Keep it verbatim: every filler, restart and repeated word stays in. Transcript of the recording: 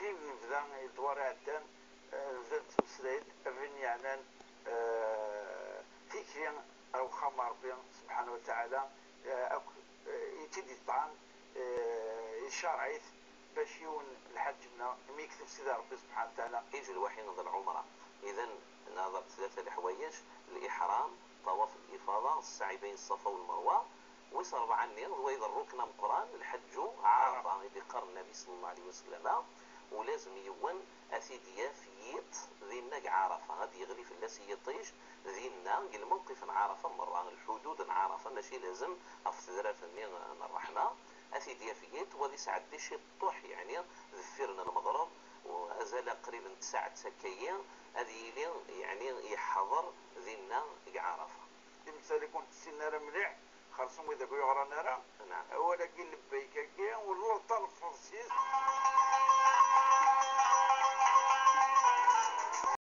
Nebda i ddwar iɛeddan, eh, nebda nettmeslay-d abrid yeɛnan, eh, tikli ar uxxam n Ṛebbi subḥanahu wa taɛala, eh, akk, eh, i tt-id-iṭṭɛan, eh, icaṛɛ-it bac yiwen lḥaǧ-nneɣ imi yekteb Sidi Ṛebbi subḥanahu wa taɛala. Ḥiǧ, lwaḥi d lɛumṛa. Idan, nehḍer-d tlata leḥwayeǧ: liḥṛam, ṭawaf n lifaḍa, ssɛi bayn ṣṣafa u lmeṛwa, wis ṛebɛa-nni d wayeḍ rrukn ameqqran, lḥeǧǧu ɛarafa, i d-iqqar Nnabi ṣalla Llahu ɛalayhi wa sallam. U lazem yiwen ad t-id-yaf yiṭ dinna deg Ɛarafa, ad d-yeɣli fell-as yiṭij dinna deg lmewqif n Ɛarafa merra, lḥudud n Ɛarafa, mačči lazem ɣef tedrat-nni n ṛṛeḥma, ad t-id-yaf yiṭ, u ad isɛeddi ciṭṭuḥ, yeɛni, deffir n lmeɣreb, u azal qrib n tsaɛet akka-yi, ad yili, yeɛni, yeḥḍer dinna deg Ɛarafa. Timsal i kent-ssinen ara mliḥ, xerṣum wid akk yeɣran ara. Naɛam. Awal-agi, lebbayk-agi, ur talfeḍ s-is.